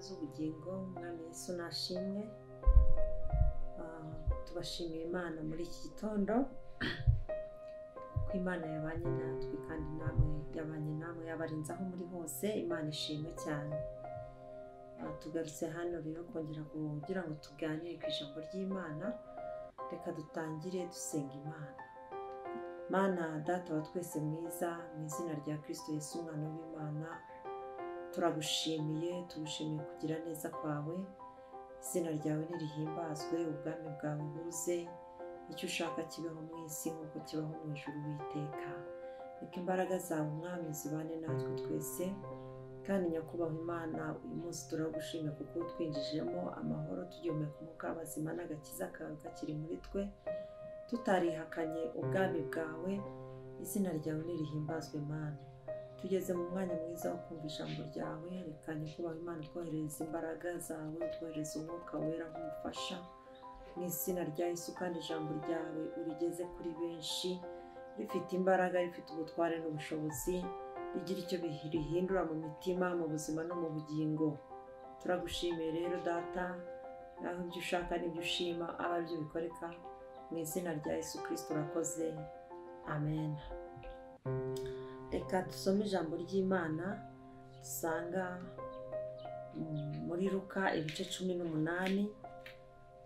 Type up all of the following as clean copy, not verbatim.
Z'ubugingo, Umwami Yesu nashimwe. Tubashimiye Imana muri iki gitondo ko Imana yabanye natwe, kandi namwe yabanye namwe, yabarinze aho muri hose. Imana ishimwe cyane. Tugarutse hano rero kongera kugira ngo tuganire ku ijambo ry'Imana. Reka dutangire dusenga Imana. Mana Data wa twese mwiza, mu izina rya Kristo Yesu umwana w'Imana, turagushimiye, tugushimiye kugira neza kwawe. Izina ryawe nirihimbazwe, ubwami bwawe buze, icyo ushaka kibeho mu isi nk'uko kibaho mu ijuru. Witeka, reka imbaraga zawe Umwami zibane natwe twese. Kandi Nyakubahwa Imana, uyu munsi turagushimira kuko twinjijemo amahoro, tugihumeka umwuka w'abazima n'agakiza kawe kakiri muri twe, tutarihakanye ubwami bwawe. Izina ryawe nirihimbazwe Mana. Tugeze mu mwanya mwiza wo kumva ijambo ryawe. Reka Nyakubahwa Imana twoherereza imbaraga zawe, twohereza umwuka wera nk'umufasha mu izina rya Yesu. Kandi ijambo ryawe urigeze kuri benshi, rifite imbaraga, rifite ubutware n'ubushobozi, rigira icyo rihindura mu mitima, mu buzima no mu bugingo. Turagushimiye rero Data, naho ibyo ushaka n'ibyo ushima aba aribyo bikoreka mu izina rya Yesu Kristo urakoze, amen. Reka dusome ijambo ry'Imana dusanga muri Luka ibice 18.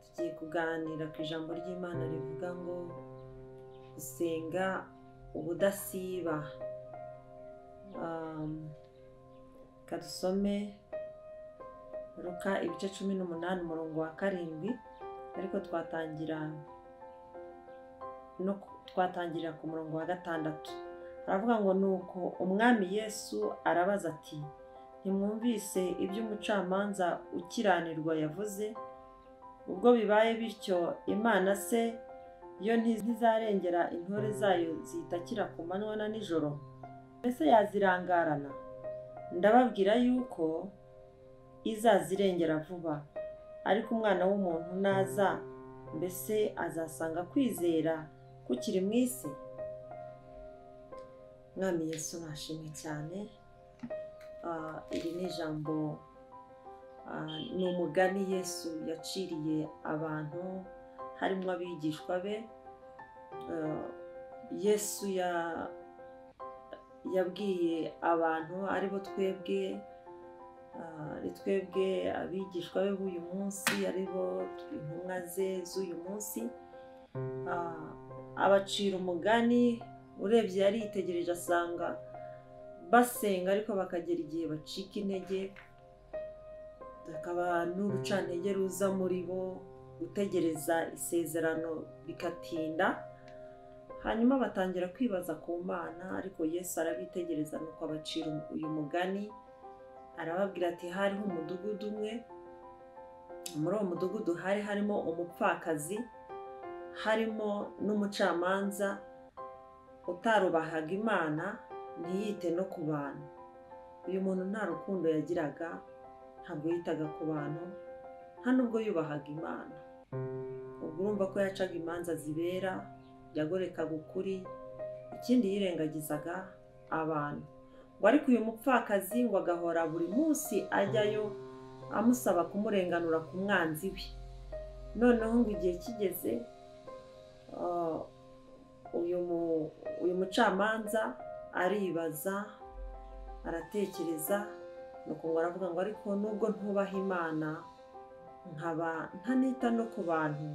Tugiye kuganira ku ijambo ry'Imana rivuga ngo gusenga ubudasiba. Reka dusome Luka ibice 18 umurongo wa 7, ariko twatangirira ku murongo wa 6. Aravuga ngo nuko Umwami Yesu arabaza ati, ntimwumvise ibyo umucamanza ukiranirwa yavuze? Ubwo bibaye bityo, Imana se yo ntizarengera intore zayo zitakira ku manywa na nijoro? Mbese yazirangarana? Ndababwira yuko izazirengera vuba. Ariko Umwana w'umuntu naza, mbese azasanga kwizera kukiri mu isi? Mwami Yesu nashimwe cyane. Iri ni ijambo, ni umugani Yesu yaciriye abantu, harimo abigishwa be. Yesu yabwiye abantu, aribo twebwe, ari twebwe abigishwa be b'uyu munsi, aribo intumwa ze z'uyu munsi. Abacira umugani. Urebye yaritegereje asanga basenga, ariko bakagera igihe bacika intege, hakaba n'urucantege ruza muri bo, gutegereza isezerano bikatinda. Hanyuma batangira kwibaza ku Mana, ariko Yesu arabitegereza, nuko abacira uyu mugani. Arababwira ati hariho umudugudu umwe, muri uwo mudugudu hari harimo umupfakazi, harimo n'umucamanza utarubahaga Imana, ntiyite no ku bantu. Uyu muntu nta rukundo yagiraga, ntabwo yitaga ku bantu, nta nubwo yubahaga Imana. Ubwo urumva ko yacaga imanza zibera, yagorekaga ukuri, ikindi yirengagizaga abantu. Ngo ariko uyu mupfakazi ngo agahora buri munsi ajyayo amusaba kumurenganura ku mwanzi we. Noneho ngo igihe kigeze, uyu mucamanza aribaza, aratekereza, nuko ngo aravuga ngo ariko nubwo ntubaha Imana, nkaba ntanita no ku bantu,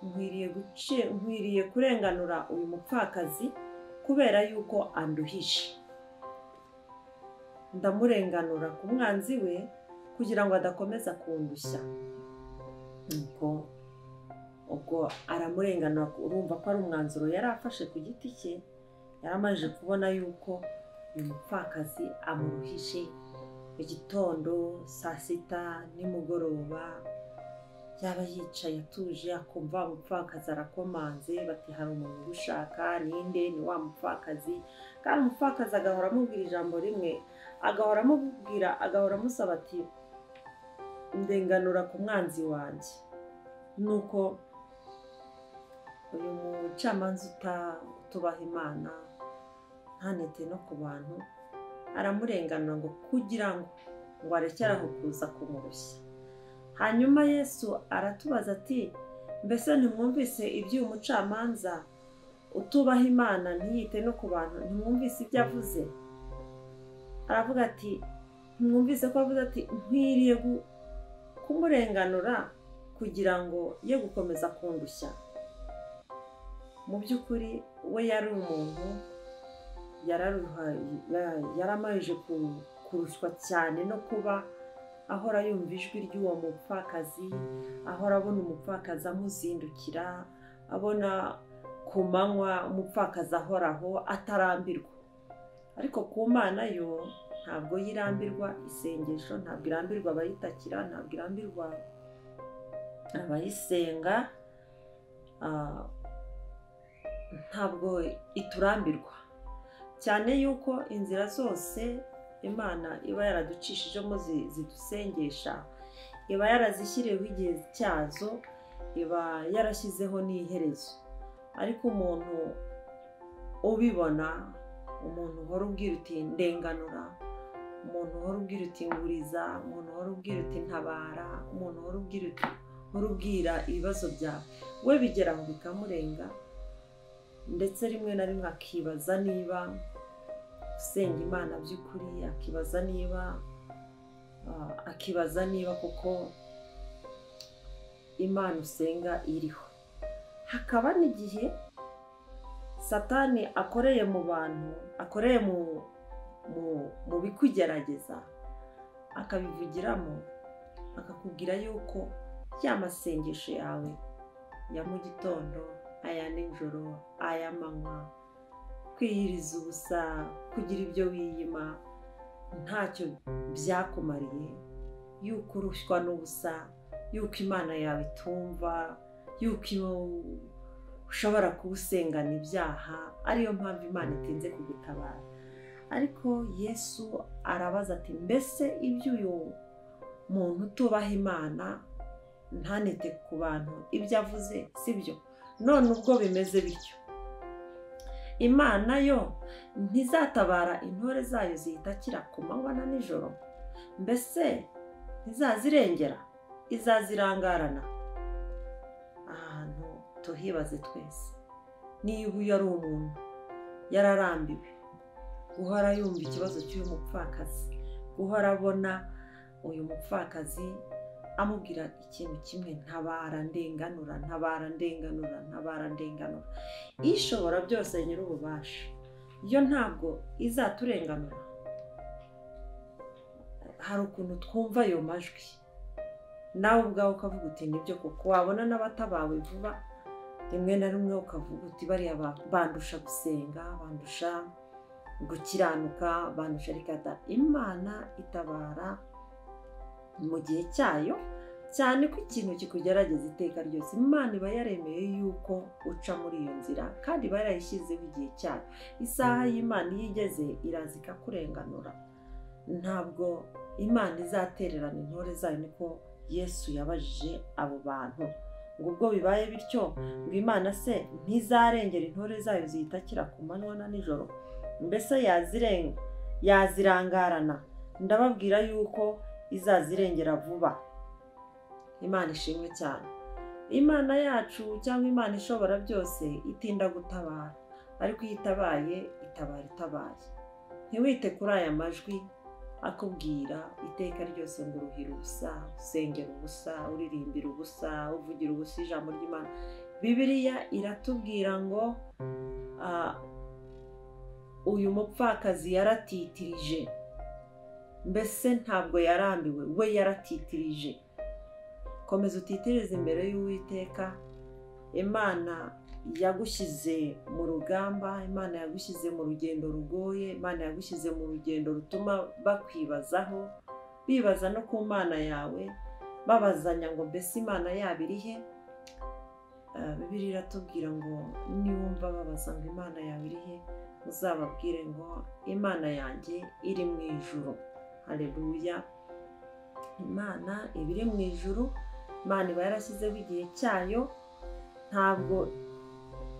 nkwiriye kurenganura uyu mupfakazi kubera yuko anduhije. Ndamurenganura ku mwanzi we kugira ngo adakomeza kundushya. Nuko ubwo aramurenganura. Urumva ko ari umwanzuro yari afashe ku giti cye, yaramaze kubona yuko uyu mupfakazi amuruhije. Mu gitondo, saa sita, nimugoroba, yaba yicaye atuje, akumva umupfakazi arakomanze, bati hari umuntu ugushaka. Ninde? Ni wa mupfakazi. Kandi umupfakazi agahora amubwira ijambo rimwe, agahora amubwira, agahora amusaba ati ndenganura ku mwanzi wanjye. Nuko uyu mucamanza utubaha Imana, ntanite no ku bantu, aramurenganura ngo kugira ngo ngo arekere aho kuza kumurushya. Hanyuma Yesu aratubaza ati mbese ntimwumvise iby'uyu mucamanza utubaha Imana ntiyite no ku bantu, ntimwumvise ibyo avuze? Aravuga ati ntimwumvise ko avuze ati nkwiriye kumurenganura kugira ngo ye gukomeza kundushya. Mu by'ukuri we yari umuntu yaramarije kurushywa cyane no kuba ahora yumva ijwi ry'uwo mupfakazi, ahora abona umupfakazi amuzindukira, abona ku manywa umupfakazi ahoraho atarambirwa. Ariko ku Mana yo ntabwo yirambirwa isengesho, ntabwo irambirwa abayitakira, ntabwo irambirwa abayisenga, ntabwo iturambirwa. Cyane yuko inzira zose Imana iba yaraducishijemo zidusengesha, iba yarazishyiriyeho igihe cyazo, iba yarashyizeho n'iherezo. Ariko umuntu ubibona, umuntu uhora ubwira uti ndenganura, umuntu uhora ubwira uti nguriza, umuntu uhora ubwira uti ntabara, umuntu uhora ubwira uti uhora ubwira ibibazo byawe, we bigera aho bikamurenga, ndetse rimwe na rimwe akibaza niba usenga Imana by'ukuri, akibaza niba koko Imana usenga iriho. Hakaba n'igihe Satani akoreye mu bantu, akoreye mu bikugerageza, akabivugiramo, akakubwira yuko ya masengesho yawe ya mu gitondo, aya nijoro, aya manywa, kwiyiriza ubusa, kugira ibyo wiyima ntacyo byakumariye, yuko urushywa n'ubusa, yuko Imana yawe itumva, yuko ushobora kuwusengana ibyaha, ariyo mpamvu Imana itinze kugutabara. Ariko Yesu arabaza ati mbese iby'uyu muntu utubaha Imana ntanite ku bantu ibyo avuze sibyo? None ubwo bimeze bityo, Imana yo ntizatabara intore zayo ziyitakira ku manywa na nijoro? Mbese ntizazirengera, izazirangarana? Ahantu tuhibaze twese. Niba uyu ari umuntu yararambiwe guhora yumva ikibazo cy'uyu mupfakazi, guhora abona uyu mupfakazi amubwira ikintu kimwe, ntabara ndenganura, ntabara ndenganura, ntabara ndenganura, ishobora byose nyir'ububasha, yo ntabwo izaturenganura. Hari ukuntu twumva ayo majwi, nawe ubwawe ukavuga uti nibyo koko. Wabona n'abatabawe vuba, rimwe na rimwe ukavuga uti bariya bandusha gusenga, bandusha gukiranuka, bandusha rikata. Imana itabara mu gihe cyayo, cyane ko ikintu kikugerageza iteka ryose Imana iba yaremeye yuko uca muri iyo nzira, kandi iba yarayishyizeho igihe cyayo. Isaha y'Imana iyo igeze iraza ikakurenganura. Ntabwo Imana izatererana intore zayo, niko Yesu yabajije abo bantu. Ngo ubwo bibaye bityo, ngo Imana se ntizarengera intore zayo ziyitakira ku manywa na nijoro? Mbese yazirangarana? Ndababwira yuko izazirengera vuba. Imana ishimwe cyane. Imana yacu cyangwa Imana ishobora byose itinda gutabara, ariko iyo itabaye itabara itabaye. Ntiwite kuri aya majwi akubwira iteka ryose ngo uruhira ubusa, usengera ubusa, uririmbira ubusa, uvugira ubusa ijambo ry'Imana. Bibiliya iratubwira ngo uyu mupfakazi yaratitirije, mbese ntabwo yarambiwe, we yaratitirije. Komeza utitirize imbere y'Uwiteka. Imana yagushyize mu rugamba, Imana yagushyize mu rugendo rugoye, Imana yagushyize mu rugendo rutuma bakwibazaho, bibaza no ku Mana yawe, babazanya ngo mbese Imana yabo irihe? Bibiliya iratubwira ngo niwumva babaza ngo Imana yawe irihe, uzababwire ngo Imana yanjye iri mu ijuru. Haleluya. Imana iba iri mu ijuru, Imana iba yarashyizeho igihe cyayo, ntabwo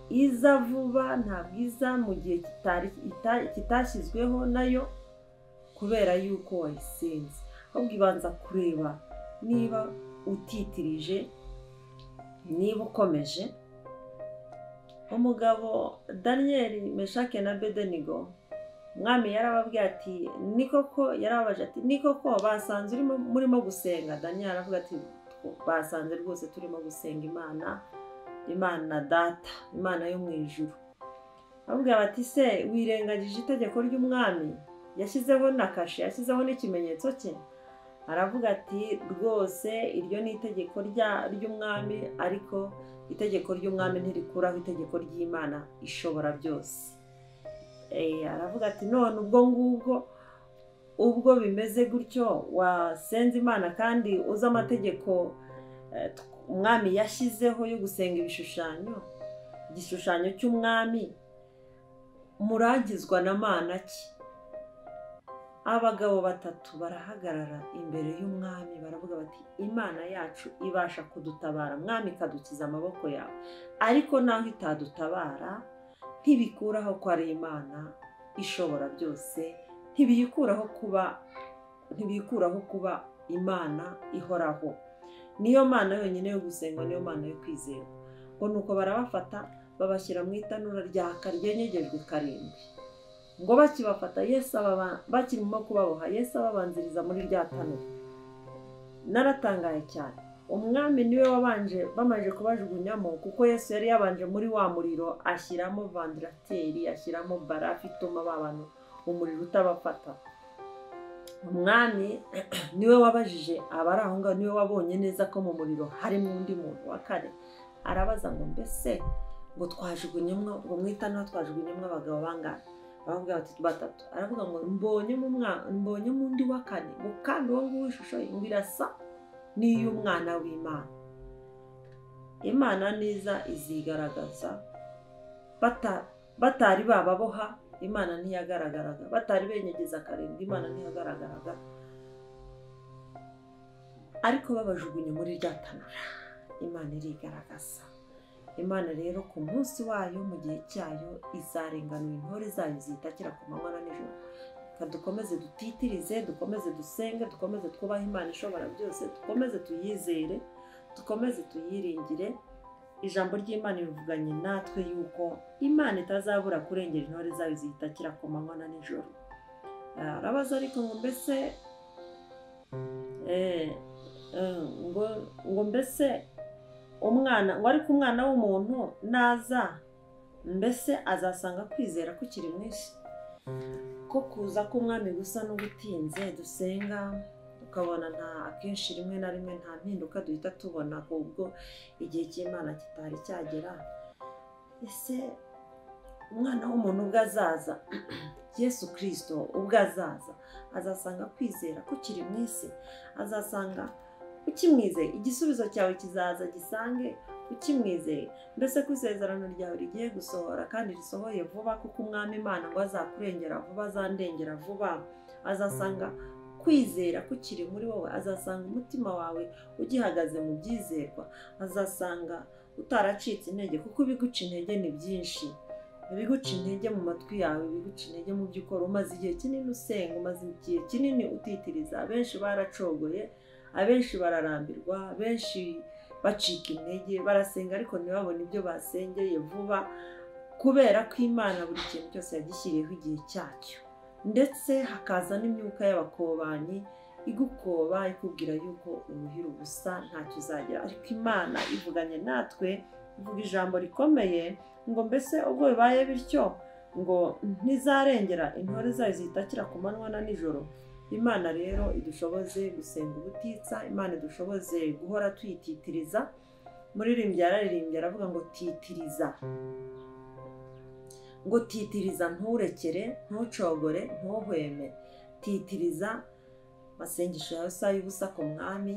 iza vuba, ntabwo iza mu gihe kitashyizweho nayo, kubera yuko wayisenze. Ahubwo ibanza kureba niba utitirije, niba ukomeje. Umugabo Daniel, Meshake na Abednego, umwami yarababwiye ati ni koko, yarababaje ati ni koko basanze murimo gusenga. Daniel aravuga ati basanze rwose turimo gusenga Imana, Imana data, Imana yo mu ijuru. Aramubwira bati se wirengagije itegeko ry'umwami yashyizeho na kashe, yashyizeho n'ikimenyetso cye? Aravuga ati rwose iryo ni itegeko ry'umwami, ariko itegeko ry'umwami ntirikuraho itegeko ry'Imana ishobora byose. Aravuga ati none ubwo ngubwo ubwo bimeze gutyo wasenze Imana kandi uzi amategeko umwami yashyizeho yo gusenga ibishushanyo, igishushanyo cy'umwami, muragizwa na mana ki? Abagabo batatu barahagarara imbere y'umwami baravuga bati Imana yacu ibasha kudutabara, mwami ikadukiza amaboko yawe, ariko naho itadutabara ntibikuraho ko ari Imana ishobora byose, ntibikuraho kuba Imana ihoraho. Niyo Mana yonyine yo gusengwa, niyo Mana yo kwizerwa. Ngo nuko barabafata babashyira mu itanura ryaka ryenyegejwe karindwi. Ngo bakibafata Yesu bakirimo kubaboha, Yesu ababanziriza muri rya tanura. Naratangaye cyane. Umwami niwe wabanje, bamaze kubajugunyamo, kuko Yesu yari yabanje muri wa muriro ashyiramo vandarateri, ashyiramo barafu ituma abantu umuriro utabafata. Umwami niwe wabajije abari aho ngaho, niwe wabonye neza ko mu muriro harimo undi muntu wa kane. Arabaza ngo mbese ngo twajugunyemo, ngo mu itanura twajugunyemo abagabo bangahe? Baravuga bati batatu. Aravuga ngo mbonyemo undi wa kane, ngo kandi uwo nguwo ishusho ye ngo irasa n'iy'umwana w'Imana. Imana niza izigaragaza. Batari bababoha Imana ntiyagaragaraga, batari benyegeza karindwi Imana ntiyagaragaraga, ariko babajugunye muri rya tanura Imana irigaragaza. Imana rero ku munsi wayo, mu gihe cyayo, izarenganura intore zayo zitakira ku manywa na nijoro. Dukomeze dutitirize, dukomeze dusenge, dukomeze twubahe Imana ishobora byose, dukomeze tuyizere, dukomeze tuyiringire. Ijambo ry'Imana rivuganye natwe yuko Imana itazabura kurengera intore zayo zitakira ku manywa na nijoro. Arabaza ariko ngo mbese ngo mbese umwana ngo ariko umwana w'umuntu naza mbese azasanga kwizera kukiri mwinshi? Ko kuza k'umwami gusa n'ugutinze dusenga ukabona nta akenshi rimwe na rimwe nta mpinduka duhita tubona ubwo igihe cy'Imana kitari cyagera. Ese umwana w'umuntu ubwo azaza, Yesu Kristo ubwo azaza, azasanga kwizera kukiri mwisi? Azasanga ukimwizeye? Igisubizo cyawe kizaza gisange ukimwizeye. Mbese ko isezerano ryawe rigiye gusohora kandi risohoye vuba, kuko umwami Imana ngo azakurengera vuba, azandengera vuba. Azasanga kwizera kukiri muri wowe, azasanga umutima wawe ugihagaze mu byizerwa, azasanga utaracitse intege, kuko ibiguca intege ni byinshi. Ibiguca intege mu matwi yawe, ibiguca intege mu byo ukora. Umaze igihe kinini usenga, umaze igihe kinini utitiriza. Abenshi baracogoye, abenshi bararambirwa, abenshi bacika intege, barasenga ariko ntibabone ibyo basengeye vuba, kubera ko Imana buri kintu cyose yagishyiriyeho igihe cyacyo. Ndetse hakaza n'imyuka y'abakobanyi igukoba, ikubwira yuko uruhira ubusa ntacyo uzagera. Ariko Imana ivuganye natwe, ivuga ijambo rikomeye ngo mbese ubwo bibaye bityo ngo ntizarengera intore zayo zitakira ku manywa na nijoro. Imana rero idushoboze gusenga ubutitsa, Imana idushoboze guhora tuyititiriza. Muririmbyi yararirimbye aravuga ngo titiriza, ngo titiriza nturekere, ntucogore, ntuhweme. Titiriza masengesho yawe si ay'ubusa ku mwami.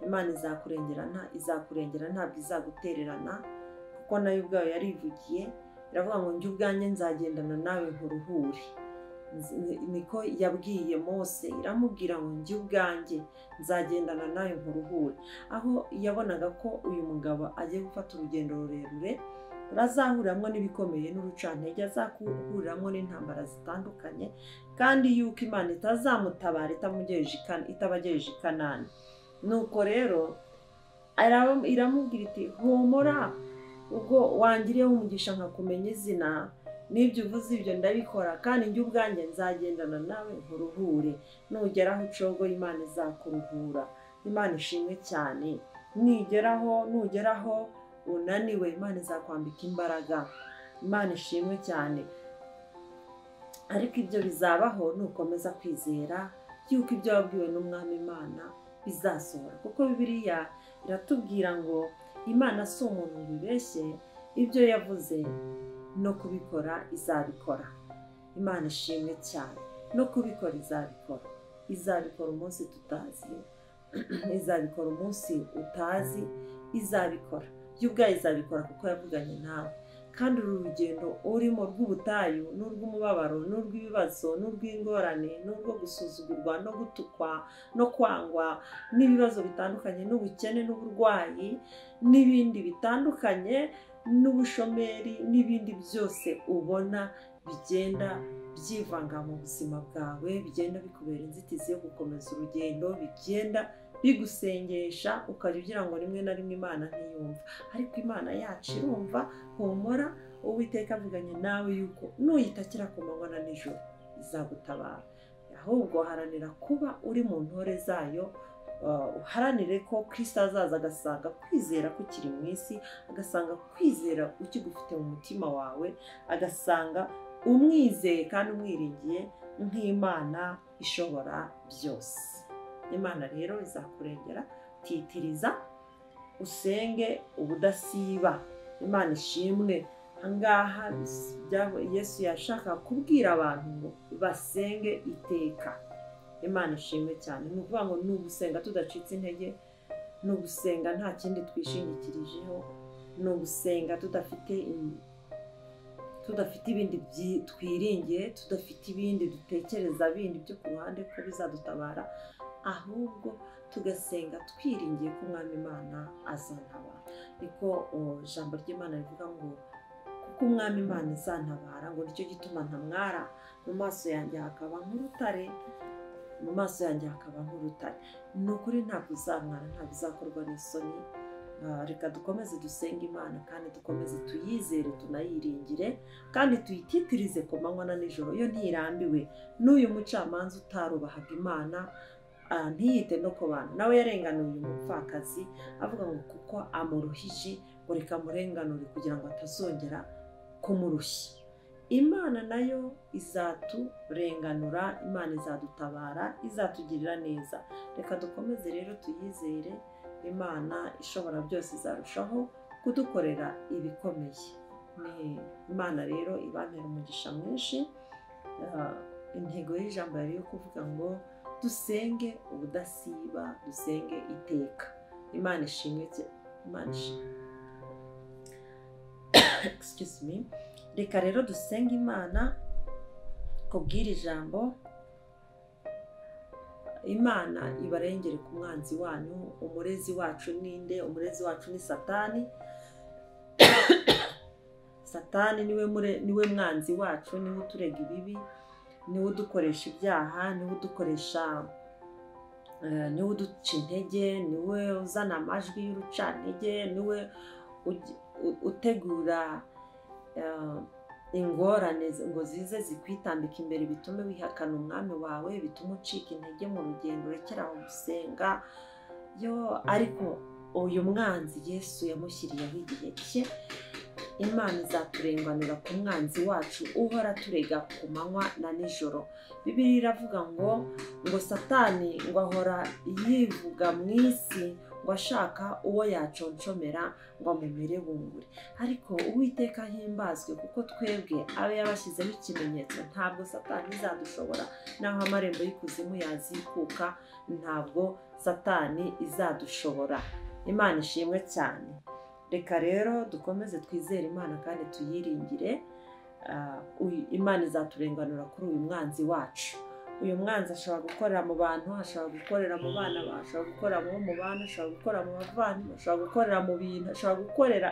Imana izakurengerana, izakurengera, ntabwo izagutererana, kuko nayo ubwayo yarivugiye iravuga ngo njye ubwanjye nzagendana nawe nkuruhure. Niko yabwiye Mose, iramubwira ngo njye ubwanjye nzagendana nawe nkuruhure. Aho yabonaga ko uyu mugabo agiye gufata urugendo rurerure, azahuriramo n'ibikomeye n'urucantege, azahuriramo n'intambara zitandukanye, kandi yuko Imana itazamutabara itabagejeje i Kanani. Nuko rero iramubwira iti humura, ubwo wangiriyeho umugisha nkakumenya izina, n'ibyo uvuze ibyo ndabikora, kandi njye ubwanjye nzagendana nawe nkuruhure. Nugeraho ucogoye Imana izakuruhura. Imana ishimwe cyane. Nugeraho unaniwe, Imana izakwambika imbaraga. Imana ishimwe cyane. Ariko ibyo bizabaho nukomeza kwizera yuko ibyo wabwiwe n'Umwami Imana bizasohora, kuko Bibiliya iratubwira ngo Imana si umuntu ngo ibeshye, ibyo yavuze no kubikora izabikora. Imana ishimwe cyane. No kubikora izabikora. Izabikora umunsi tutazi, izabikora umunsi utazi, izabikora. Yo ubwayo izabikora kuko yavuganye nawe. Kandi uru rugendo urimo rw'ubutayu n'urw'umubabaro n'urw'ibibazo n'urw'ingorane n'urwo gusuzugurwa no gutukwa no kwangwa n'ibibazo bitandukanye n'ubukene n'uburwayi n'ibindi bitandukanye n'ubushomeri n'ibindi byose ubona bigenda byivanga mu buzima bwawe, bigenda bikubera inzitizi yo gukomeza urugendo, bigenda bigusengesha ukajya ugira ngo rimwe na rimwe Imana ntiyumva, ariko Imana yacu irumva. Humura, Uwiteka avuganye nawe yuko nuyitakira ku manywa na nijoro izagutabara. Ahubwo haranira kuba uri mu ntore zayo, uharanire ko Kristo azaza agasanga kwizera kukiri mu isi, agasanga kwizera ukigufite mu mutima wawe, agasanga umwizeye kandi umwiringiye nk'Imana ishobora byose. Imana rero izakurengera. Titiriza, usenge ubudasiba. Imana ishimwe. Ahangaha Yesu yashaka kubwira abantu ngo basenge iteka. Imana ishimwe cyane. Ni ukuvuga ngo ni ugusenga tudacitse intege, ni ugusenga nta kindi twishingikirijeho, ni ugusenga tudafite ibindi twiringiye, tudafite ibindi dutekereza bindi byo ku ruhande ko bizadutabara, ahubwo tugasenga twiringiye ko Umwami Imana azantabara. Niko ijambo ry'Imana rivuga ngo kuko Umwami Imana izantabara, ngo nicyo gituma ntamwara, mu maso yanjye hakaba nk'urutare, mu maso yanjye hakaba nk'urutare. Ni ukuri ntabwo uzamwara, ntabwo uzakorwa n'isoni. Reka dukomeze dusenge Imana kandi dukomeze tuyizere, tunayiringire, kandi tuyititirize ku manywa na nijoro. Yo ntirambiwe. N'uyu mucamanza utarubahaga Imana, ntiyite no ku bantu, nawe yarenganuye uyu mupfakazi avuga ngo kuko amuruhije, ngo reka amurenganure kugira ngo atazongera kumurushya. Imana nayo izaturenganura, Imana izadutabara, izatugirira neza. Reka dukomeze rero tuyizere. Imana ishobora byose izarushaho kudukorera ibikomeye. Imana rero ibampera umugisha mwinshi. Intego y'ijambo yari yo kuvuga ngo dusenge ubudasiba, dusenge iteka. Imana ishimwe. Imana ishimwe. Excuse me. Reka rero dusenge Imana kubwira ijambo. Imana ibarengere ku mwanzi wanyu. Umurezi wacu ninde? Umurezi wacu ni Satani. Satani niwe mwanzi wacu, niwe uturega ibibi, niwe udukoresha ibyaha, niwe udukoresha, niwe uduca intege, niwe uzana amajwi y'urucantege, niwe utegura ingorane ngo zize zikwitambika imbere, bitume wihakana Umwami wawe, bitume ucika intege mu rugendo, urekera aho gusenga. Yo, ariko uyu mwanzi Yesu yamushyiriyeho igihe cye. Imana izaturenganura ku mwanzi wacu uhora turega ku manywa na nijoro. Bibiliya iravuga ngo Satani ngo ahora yivuga mu isi, ngo ashaka uwo yaconshomera ngo amumire bunguri. Ariko Uwiteka ahimbazwe, kuko twebwe abe yabashyizeho ikimenyetso, ntabwo Satani izadushobora. Naho amarembo y'ikuzimu yazikuka, ntabwo Satani izadushobora. Imana ishimwe cyane. Reka rero dukomeze twizere Imana kandi tuyiringire. Imana izaturenganura kuri uyu mwanzi wacu. Uyu mwanzi ashobora gukorera mu bantu, ashobora gukorera mu bana, ashobora gukorera mu bana, ashobora gukorera mu bavandimwe, ashobora gukorera mu bintu, ashobora gukorera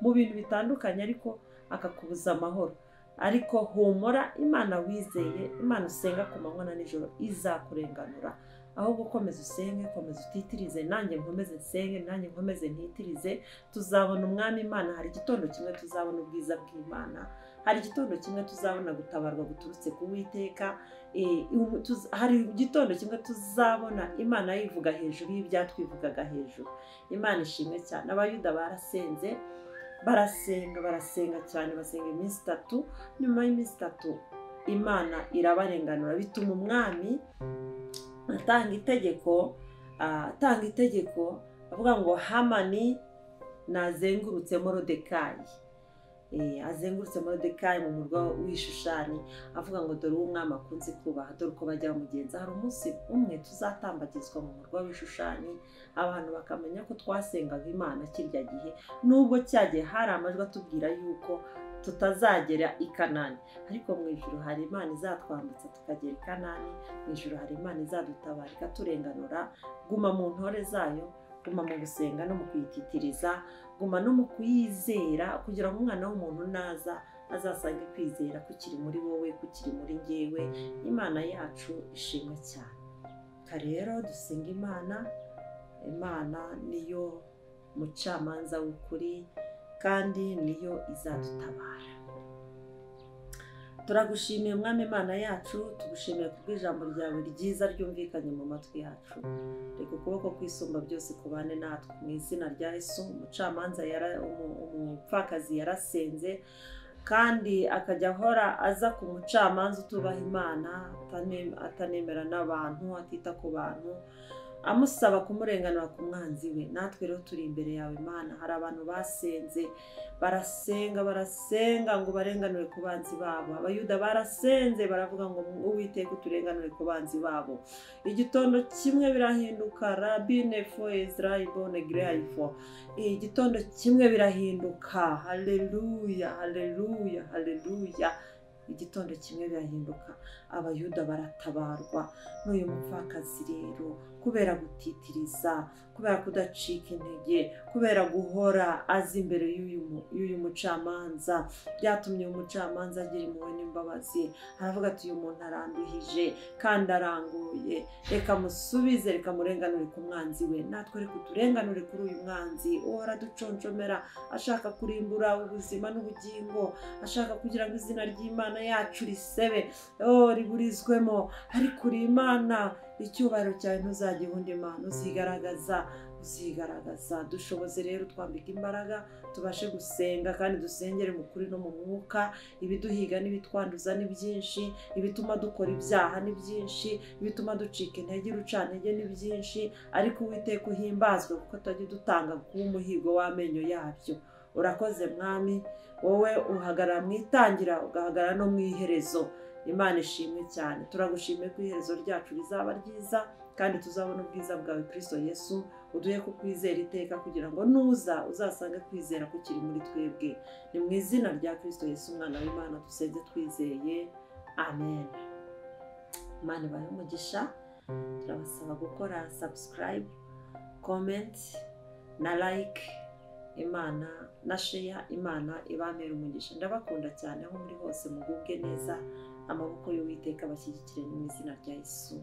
mu bintu bitandukanye, ariko akakubuza amahoro. Ariko humura, Imana wizeye, Imana usenga ku manywa na nijoro izakurenganura. Ahubwo komeza usenge, komeza utitirize, nanjye nkomeze nsenge, nanjye nkomeze ntitirize, tuzabona umwami Imana. Hari igitondo kimwe tuzabona ubwiza bw'Imana, hari igitondo kimwe tuzabona gutabarwa guturutse ku Uwiteka, hari igitondo kimwe tuzabona Imana yivuga hejuru y'ibyatwivugaga hejuru. Imana ishimwe cyane. Abayuda barasenze, barasenga, barasenga cyane, basenga iminsi 3. Nyuma y'iminsi 3 Imana irabarenganura, bituma umwami atanga itegeko, avuga ngo Hamani nazengurutse Moridekayi, azengurutse Moridekayi mu murwa w'Ishushani, avuga ngo dore uwo umwami akunze kubaha, dore uko bajya bamugenza. Hari umunsi umwe tuzatambagizwa mu murwa w'Ishushani, abantu bakamenya ko twasengaga Imana kirya gihe, nubwo cyagiye hari amajwi atubwira yuko tutazagera i Kanani, ariko mu ijuru hari Imana izatwambutsa tukagera i Kanani. Mu ijuru hari Imana izadutabara ikaturenganura. Guma mu ntore zayo, guma mu gusenga no mu kuyititiriza, guma no mu kuyizera, kugira ngo umwana w'umuntu naza azasange kwizera kukiri muri wowe, kukiri muri njyewe. Imana yacu ishimwe cyane. Rero dusenga Imana. Imana niyo mucamanza w'ukuri kandi niyo izadutabara. Turagushimiye Mwami Imana yacu, tugushimiye kubw'ijambo ryawe ryiza ryumvikanye mu matwi yacu. Reka ukuboko kwisumba byose kubane natwe mu izina rya Yesu. Umucamanza umupfakazi yarasenze, kandi akajya ahora aza ku mucamanza utubaha Imana, atanemera n'abantu, atita ku bantu, amusaba kumurenganura ku mwanzi we. Natwe rero turi imbere yawe Imana. Hari abantu basenze, barasenga, barasenga ngo barenganure ku banzi babo. Abayuda barasenze baravuga ngo Uwiteka uturenganure ku banzi babo. Igitondo kimwe birahinduka, rabine fo Ezra ibone greifo. Igitondo kimwe birahinduka. Haleluya, haleluya, haleluya. Igitondo kimwe birahinduka, Abayuda baratabarwa. N'uyu mupfakazi rero, kubera gutitiriza, kubera kudacika intege, kubera guhora azi imbere y'uyu mucamanza, byatumye uyu mucamanza agira impuhwe n'imbabazi. Aravuga ati uyu muntu aranduhije kandi aranguye, reka musubize, reka murenganure ku mwanzi we. Natwe reka uturenganure kuri uyu mwanzi uhora aduconshomera, ashaka kurimbura ubuzima n'ubugingo, ashaka kugira ngo izina ry'Imana yacu risebe, riburizwemo. Ariko uri Imana, icyubahiro cyawe ntuzagihunda Imana, uzigaragaza, uzigaragaza. Dushoboze rero, twambika imbaraga, tubashe gusenga kandi dusengere mu kuri no mu mwuka. Ibiduhiga n'ibitwanduza ni byinshi, ibituma dukora ibyaha ni byinshi, ibituma ducika intege urucantege ni byinshi, ariko Uwiteka uhimbazwe kuko tutajya dutanga kuba umuhigo w'amenyo yabyo. Urakoze Mwami, wowe uhagarara mu itangira, ugahagarara no mu iherezo. Imana ishimwe cyane. Turagushimiye ko iherezo ryacu rizaba ryiza kandi tuzabona ubwiza bwawe Kristo Yesu. Uduhe kukwizera iteka kugira ngo nuza uzasange kwizera kukiri muri twebwe. Ni mu izina rya Kristo Yesu umwana w'Imana dusenze twizeye, amen. Imana ibahe umugisha. Turabasaba gukora subscribe, comment na like. Imana na share, Imana ibamere umugisha. Ndabakunda cyane aho muri hose, mugubwe neza, amaboko y'Uwiteka abashyigikire mu izina rya Yesu.